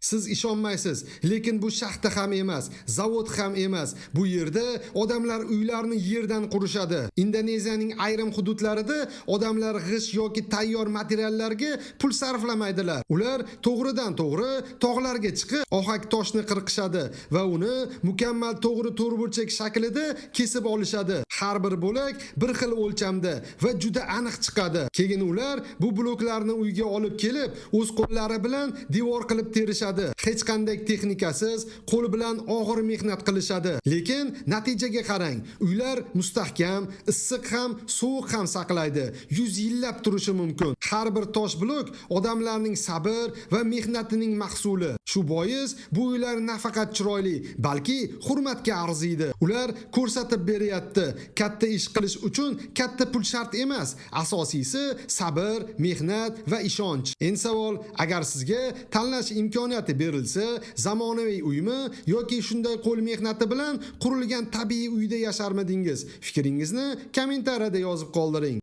Siz ishonmaysiz, lekin bu shaxta ham emas, zavod ham emas. Bu yerda odamlar uylarni yerdan qurishadi. Indoneziyaning ayrim hududlarida odamlar g'isht yoki tayyor materiallarga pul sarflamaydilar. Ular to'g'ridan to'g'ri tog'larga chiqib, ohak toshni qirqishadi va uni mukammal to'g'ri to'rtburchak shaklida kesib olishadi. Har bir bo'lak bir xil o'lchamda va juda aniq chiqadi. Keyin ular bu bloklarni uyga olib kelib, o'z qo'llari bilan devor qilib terishadi. Hech qanday texnikasiz, qo'l bilan og'ir mehnat qilishadi. Lekin natijaga qarang, uylar mustahkam, issiq ham, sovuq ham saqlaydi. 100 yillab turishi mumkin. Har bir tosh blok odamlarning sabr va mehnatining mahsuli. Shu bois bu uylar nafaqat chiroyli, balki hurmatga arziydi. Ular ko'rsatib beryapti. Katta ish qilish uchun katta pul shart emas. Asosiysi sabr, mehnat va ishonch. Endi savol, agar sizga tanlash imkoniyati berilsa, zamonaviy uymi yoki shunday qo'l mehnati bilan qurilgan tabiiy uyda yasharmidingiz? Fikringizni kommentariyada yozib qoldiring.